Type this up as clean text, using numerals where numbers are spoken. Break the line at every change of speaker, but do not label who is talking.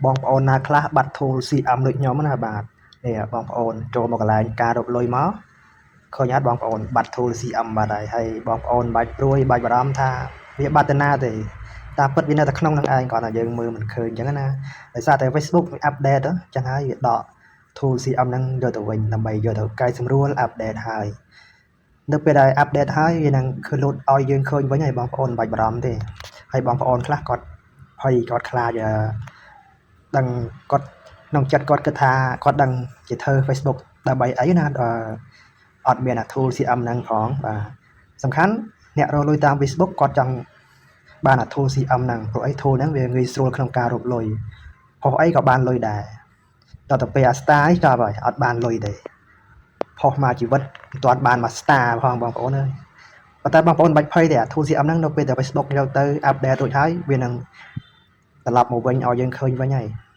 បងប្អូនណាខ្លះបាត់ tool CM ដូចខ្ញុំណាបាទនេះបងប្អូនចូលមកកន្លែងការរកលុយមកឃើញអត់បងប្អូនបាត់ tool CM បាត់ហើយហើយបងប្អូនបាច់ព្រួយបាច់បារម្ភថាវាបាត់ទៅណាទេតាមពិតវានៅតែក្នុងនឹងឯងគ្រាន់តែយើងមើលមិនឃើញអញ្ចឹងណាដោយសារតែ Facebook វា update អញ្ចឹងហើយវាដក tool CM ហ្នឹងយកទៅវិញដើម្បីយកទៅកែសម្រួល update ហើយនៅពេលដែល update ហើយវានឹងឃើញលោតឲ្យយើងឃើញវិញហើយបងប្អូនមិនបាច់បារម្ភទេហើយបងប្អូនខ្លះគាត់ភ័យគាត់ខ្លាចដឹងគាត់ក្នុងចិត្តគាត់គិតថាគាត់ដឹងជាធ្វើ Facebook ដើម្បីអីណាអត់មានអា tool CM ហ្នឹងផងបាទសំខាន់អ្នករកលុយតាម Facebook គាត់ចង់បានអា tool CM ហ្នឹងព្រោះអី tool ហ្នឹងវាងាយស្រួលក្នុងការរកលុយផុសអីក៏បានលុយដែរដល់ទៅពេលអា star នេះចប់ហើយអត់បានលុយទេផុសមកជីវិតមិនទាន់បានមក star ផងបងប្អូនអើយប៉ុន្តែបងប្អូនមិនបាច់ភ័យទេអា tool CM ហ្នឹងនៅពេលដែល Facebook យកទៅ update រួចហើយវានឹងត្រឡប់មកវិញឲ្យយើងឃើញវិញហើយ។